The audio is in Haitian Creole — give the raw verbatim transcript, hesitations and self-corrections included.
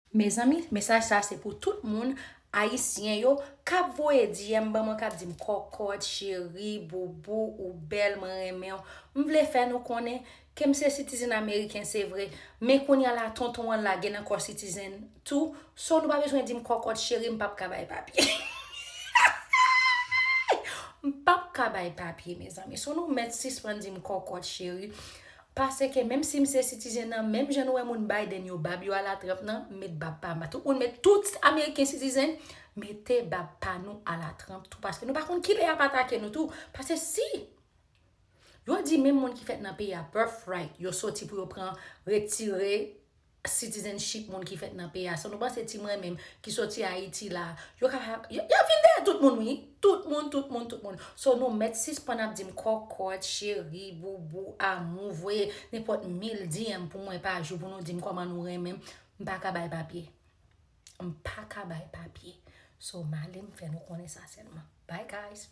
Mezanmi, mesaj sa se pou tout moun ayisyen yo k ap voye D M ban mwen, k ap di m kòkòt, cheri, boubou, ou bèl, mwen renmen w. M vle fè nou konnen ke m se citizen ameriken, se vre, men kounye a la tonton an lage nan kò citizen tou, so nou pa bezwen di m kòkòt, cheri, m p ap ka bay papye. M p ap ka bay papye, mezanmi. So nou mèt sispann di m kòkòt, cheri. Paske menm si m se citizen nan, menm jan nou wè moun Biden yo bab yo alatranp nan, m met bab pa m. Tout moun met, tout ameriken citizen, mete bab pa nou alatranp tou. Paske nou pa konn ki lè y ap atake nou tou. Paske si yo di menm moun ki fèt nan peyi a birthright, yo soti pou yo pran, retire citizenship moun ki fèt nan peyi a. So nou panse ti mwen menm ki soti Ayiti la, yo ka, y, y ap vin dèyè tout moun, wi. Tout moun, tout moun, tout moun. So nou mèt sispann ap di m kòkòt, cheri, boubou, amou, voye nenpòt mil D M pou mwen pa jou pou nou di m kòman nou renmen m. M pa ka bay papye. M pa ka bay papye. So m ale, m fè nou konnen sa sèlman. Bye guys.